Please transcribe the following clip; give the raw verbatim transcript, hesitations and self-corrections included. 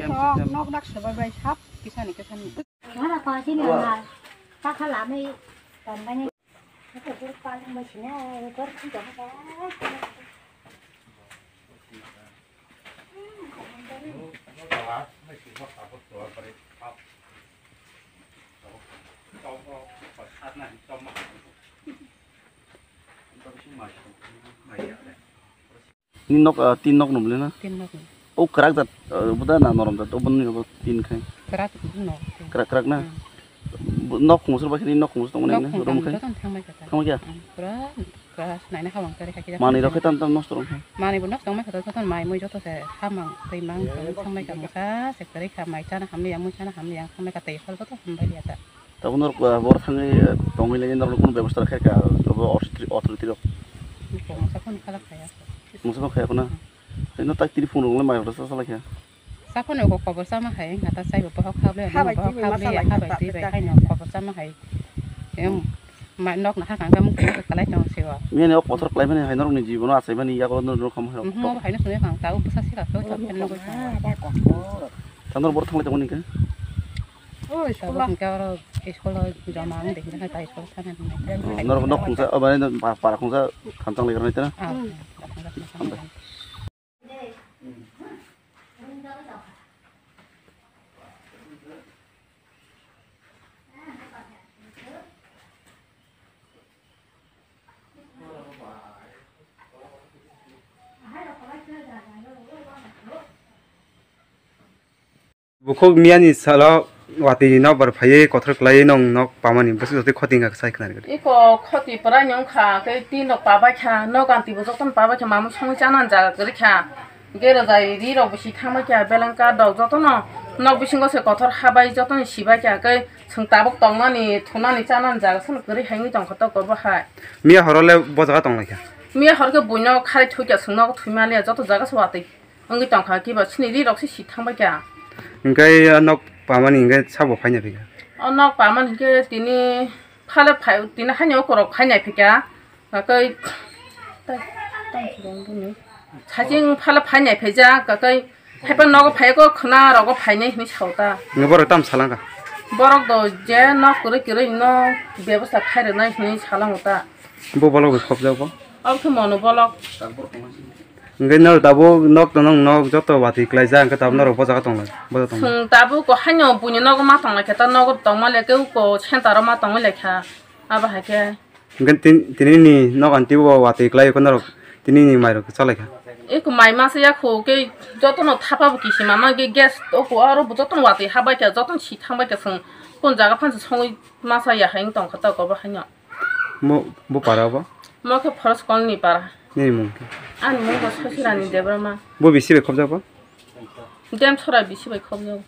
Nok, nok dak sebai bai sap kisani kisani. Nara pasi ni nai. Takha lamai tanbani. Ito guru paling bai sini, ito guru paling bai sini. Ni nok, ah, tin nok no bwle na? Tin nok no. O kwrak jat, ah, buda na norom jat, o boni nogo tin khai. Kwrak no. Kwrak, kwrak na? Hmm. Bu-, nok khungsa ba khe ni nok khungsa tong mani. Nok khungsa room khai? Joto thang bai kha ta. Thang bai kha? Hmm, pura, pura naina habang kwrwi kha khe. Manwi rok khai tam tam nosto rok khai? Manwi bo nosto wng bai kha ta, joto mai mui joto se samang twi mang thang bai kha, mungsa se kwrwi kha, mai chana hamli ya, mui chana hamli ya, thang bai kha, tei sal joto hambai ya ta. Tabuk norok, ah, boro thangwi, ah, tongwi lai norok kunu bebosta khe kha, abo authority, authority rok? Mungsa phone khala khaya. Mungsa phone khaya khuna? Ino tak tini phone rok mai boro sa salai kha. Sa phone ko khobor sama hai, ngata sai bo bohok kha ble, bohok kha ble, ha bai twi bai hai no khobor sama hai. Em, ma nok na ha kang kang kalai tong siwa. Miya ni ok kotor kalai mani hai norok ni jibono achai mani yago norok kham hai. Mhm, hai no sunu kang ta u sa sira to chap ken no. Tanor boro thanglai tongmani khe? Oi, tabuk school. Hwnkhe oro school o joma wng de, hwnkhe ta school sana hwnwi. Oh, norok nok khungsa, oh, bani pa-, para khungsa khamchang lai rwnai tena? Ah, para khungsa khamchang lai. Bukhuk miyani salo watwi nok bar phaiwi kothor kwlaiwi nwng nok pamani bwswk jotoi khoti wngkha sai khwnarikha. Iko khoti pwraino wngkha, tei tin rok pabaikha, nok anti bo jotono pabaikha, mamung songwi chanani jaga kwrwikha. Gerojai ri rok bisi thangbaikha, belengka dok jotono nok bisingo se kothor habai jotono sibaikha, tei chwng tabuk tongmani thunani chanani jaga sono kwrwi hai wngwi tongkha toko bo hai. Miya horo le bo jaga tonglaikha? Miya hor khe buino kharwi thwikha, chwng nogo thwimaliya, joto jaga se watwi. Wngwi tongkha, kiba chini ri rok se si thangbai kha. Hingke o nok pamani hingke sabo phaina phaikha? O nok pamani hingke tini phale phai, tini haino okorok phaina phaikha. Kakoi, tai, tai, saching phale phaina phaijak, kakoi, haiphano nogo phaiko khwna rogo phainai hinui sao ta. Hingke borok tamo salangkha? Borok do je nok kwrwi kwrwi no bebosta khairoknai hinui salango ta. Bo bolok bai khopjak bo? Abo khe mono bolok. Hingke norok tabuk nok tongo, nok joto watwi kwlaijak, hingke tabuk norok bo jaga tonglai, bo jaga tonglai. Chwng tabuk haino buini nogo ma tonglaikha, ta nogo tongma le khe uko center o ma tongwi laikha, abo hai khe. Hingke tin-, tini ni nok anti bo watwi kwlai khe norok tini ni mai rok chalaikha. Eko mai masa ya kho khe jotono thapa bo kisima ma khe gas oko aro bo jotono watwi habaikha, jotono si thangbaikha chwng kon jaga phansa songwi masa ya hai wng tongkha ta oko bo haino. Mo, bo para bo? Mo khe Forest Colony para. Nini mung khe? Ani mung bo Sasirani Debbarma. Bo bisi bai khobjak bo? Demsora bisi bai khobjak.